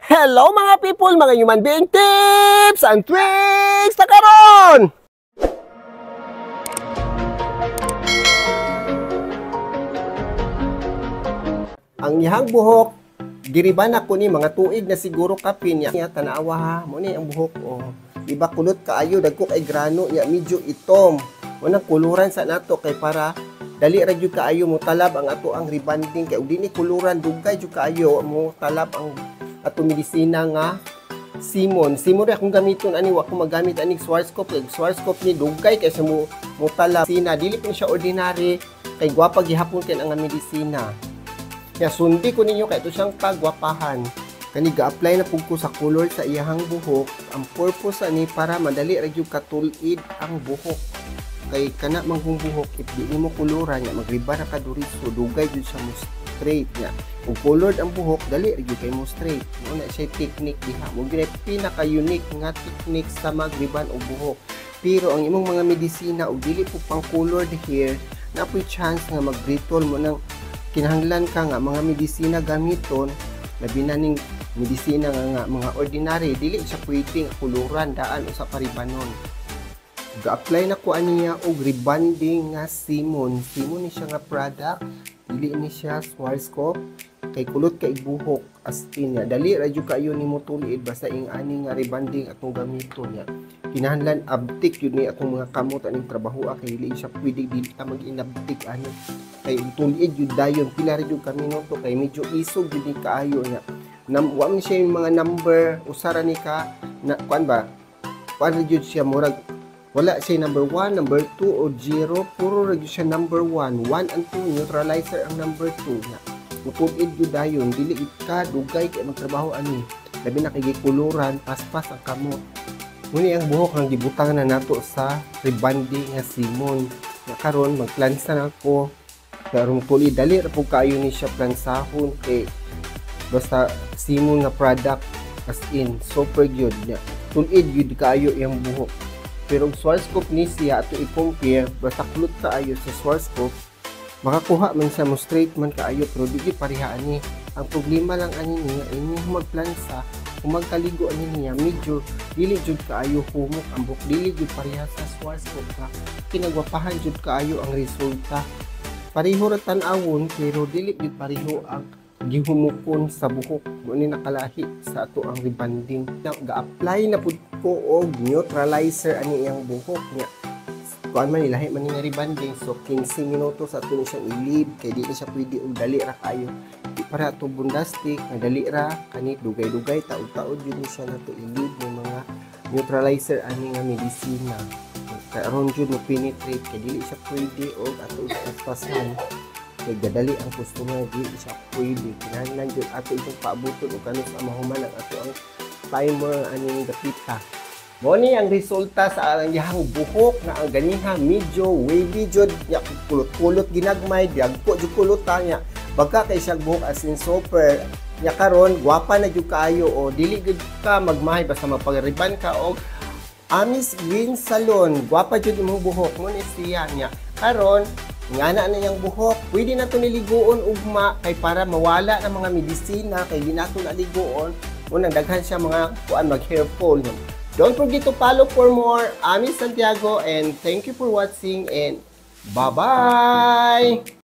Hello, mga people, mga human being tips and tricks na karon! Ang iyang buhok, giriban ako ni mga tuig na siguro kapin niya. Tanawa ha, mo ni ang buhok oh. Di ba kulot kaayo, dagko kay grano niya, medyo itom. Unang kuluran sa nato kay para dali ra jud kaayo mo talab ang ato ang rebanding, kay og di ni kuluran dugay jud kaayo mo talab ang ato medisina nga Simon. Simon ra akong gamiton ani, wa ko magamit aning Schwarzkopf kay Schwarzkopf ni dugay kay sa mo talab. Sina dili po siya ordinary kay gwapa gihapon kay ang medisina. Ya sundi ko ninyo kay ito siyang kagwapahan. Kani ga-apply na pug ko sa color sa iyahang buhok. Ang purpose ani para madali ra gyud katul-id ang buhok. Kay kana manggong buhok if di nimo kuluran nya magriba ra ka diri, so dugay gyud siya mo straight nya. Kung colored ang buhok dali ra gyud kay mo straight. Mo na siya technique diha. Mo gyud pinaka unique nga technique sa magriban og buhok. Pero ang imong mga medisina og dili po pang colored hair, na po'y chance nga mag-brittle mo nang kinahanglan ka nga mga medisina gamiton, labi na ning medisina nga mga ordinary, dili siya pwedeng kuluran daan usa ka ribanon. Ga-apply na ko aniya og rebanding nga Simon. Simon ni siya nga product, dili ni siya Schwarzkopf kay kulot kay buhok as in niya. Dali ra jud kaayo nimo tuliid basta ing ani nga rebanding atong gamiton niya. Kinahanglan abtik yun ni atong mga kamot aning trabaho kay dili siya pwede dili ta mag-inabtik ani. Kay tuliid yun dayon pila ra jud ka minuto kay medyo isog jud ni kaayo niya. Wa man siya yung mga number, usa ra ni ka na kuan ba? Kuan ra jud siya murag wala siya number 1, number 2 o 0, puro ra jud siya number 1, 1 and 2 neutralizer ang number 2 niya. Mutulid jud dayon dili ka dugay kay magtrabaho ani. Labi na kay gikuluran, paspas ang kamot. Muni ang buhok ang gibutang na nato sa rebanding nga Simon. Na karon magplansa na ako. Karong tuli dali ra pud kaayo ni siya plansahon kay basta Simon nga product as in super gyud niya. Tulid gyud kaayo iyang buhok. Pero og Schwarzkopf ni siya ato i-compare, basta kulot kaayo sa Schwarzkopf, makakuha man siya mo straight man kaayo pero di gyud pareha ani. Ang problema lang ani niya inyong magplansa kung magkaligo ani niya medyo dili jud kaayo humok ang buhok, dili jud pareha sa Schwarzkopf nga kinagwapahan jud kaayo ang resulta. Pareho ra tan-awon pero dili jud pareho ang gihumukon sa buhok. Mo ni nakalahi sa ato ang rebanding. Ga-apply na pud ko og neutralizer ani iyang buhok niya. Kuan man ilahi man ni nga rebanding, so 15 minuto sa ato ni siyang i-leave kay di ni siya pwede og dali ra kaayo. Di para ato bundastik nga dali ra kani dugay-dugay taud-taud yun ni siya nato i-leave ng mga neutralizer ani nga medisina. Karon jud mo penetrate kay dili siya pwede og ato paspasan. Kay gadali ang customer, dili siya pwede. Kinahanglan jud ato itong paabuton og kanus sa mahuman ang ato ang timer ani dapita. Mo ni ang resulta sa ang iyang buhok nga ang ganiha medyo wavy jud nya, kulot-kulot ginagmay, dagko jud kulutan niya. Bagka kay siya buhok as in super nya karon gwapa na jud kaayo o dili gud ka magmahay basta magpagriban ka og Amis Green Salon, gwapa jud imong buhok mo ni siya niya. Karon ngana na niyang buhok, pwede na to niliguon ugma kay para mawala ng mga medisina kay di nato naliguon. Unang daghan siya mga kuan mag hair fall. Don't forget to follow for more. Ami Santiago and thank you for watching and bye-bye.